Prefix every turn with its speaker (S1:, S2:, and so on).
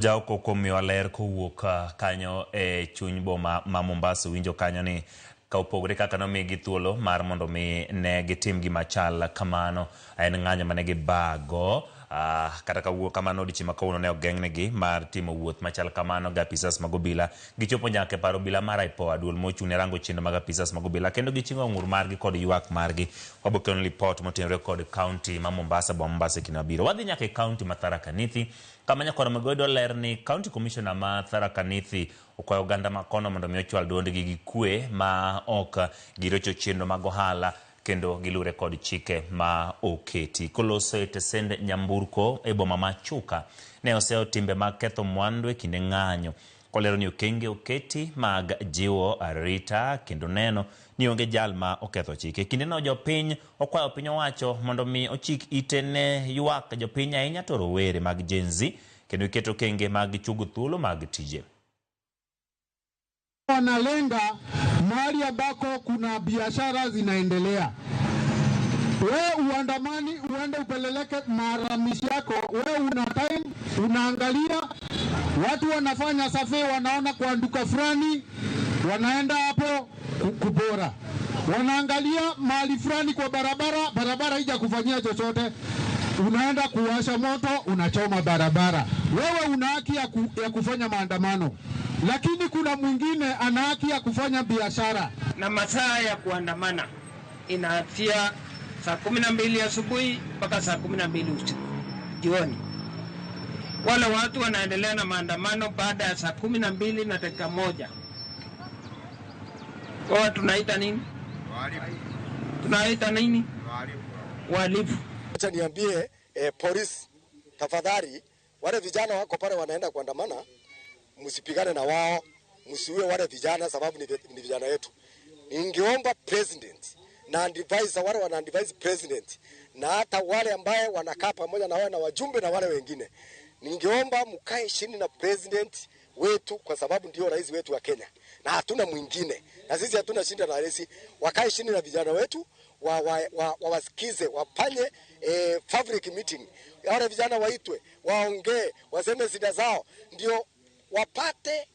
S1: Jaoko kuom miyowa ler kowuok kanyo e chuny boma ma Mombasa. Winjo kanyo ni ka opogore kaka nomigi thuolo mar mondo mi ne gitim gima chal kamano, en ng'anyo mane gibago. Kata kawuok kamano, odiochieng' ma kawuono ne ogeng'negi mar timo wuoth machal kamano gi apisas mag obila. Gichopo nyaka e par obila mar IPOA, duol mochung' ne rango chenro mag apisas mag obila, kendo giching'o ng'ur margi kod ywak margi. Wabokelo lipot motenore kod kaunti ma Mombasa, boma Mombasa e kinde mabiro. Wadhi nyaka e kaunti ma Tharaka Nithi, kama nyakwar Magodo ler ni County Commissioner ma Tharaka Nithi okwayo oganda ma kono mondo mi ochwal duondgi gi kwe ma ok girocho chenro mag ohala kendo gilure kod chike ma oketi. Koloso e tesend nyamburko e boma ma Chuka, ne oseyo timbe mag ketho mwandu e kinde ng'anyo, kolero ni okenge oketi mag jiwo arita kendo neno ni onge jal ma oketho chike. E kindeno jopiny okwayo piny owacho mondo mi ochik ite ne ywak jopiny, ahinya to rowere mag Gen Z, kendo iket okenge mag chugo thuolo mag tije.
S2: Wanalenga mahali ambako kuna biashara zinaendelea. We uandamani uende upeleleke malalamishi yako, we una time, unaangalia watu wanafanya survey, wanaona kwa duka fulani, wanaenda hapo kupora, wanaangalia mahali fulani kwa barabara, barabara haija kufanyia chochote, unaenda kuwasha moto, unachoma barabara. Wewe una haki ya kufanya maandamano, lakini kuna mwingine ana haki ya kufanya biashara.
S3: Na masaa ya kuandamana inaanzia saa 12 asubuhi mpaka saa 12 usiku jioni. Wale watu wanaendelea na maandamano baada ya saa 12:01, wao tunaita nini? Tunaita nini? Wahalifu.
S4: Acha niambie polisi, tafadhali, wale vijana wako pale wanaenda kuandamana, msipigane na wao, msiue wale vijana sababu ni vijana wetu. Ningeomba president na advisor, wale wana advise president na hata wale ambaye wanakaa pamoja na wao na wajumbe na wale wengine, ningeomba mkae chini na president wetu, kwa sababu ndio rais wetu wa Kenya na hatuna mwingine, na sisi hatuna shinda na rais. Wakae chini na vijana wetu, wawasikize, wafanye public meeting, wale vijana waitwe, waongee, waseme shida zao, ndio wapate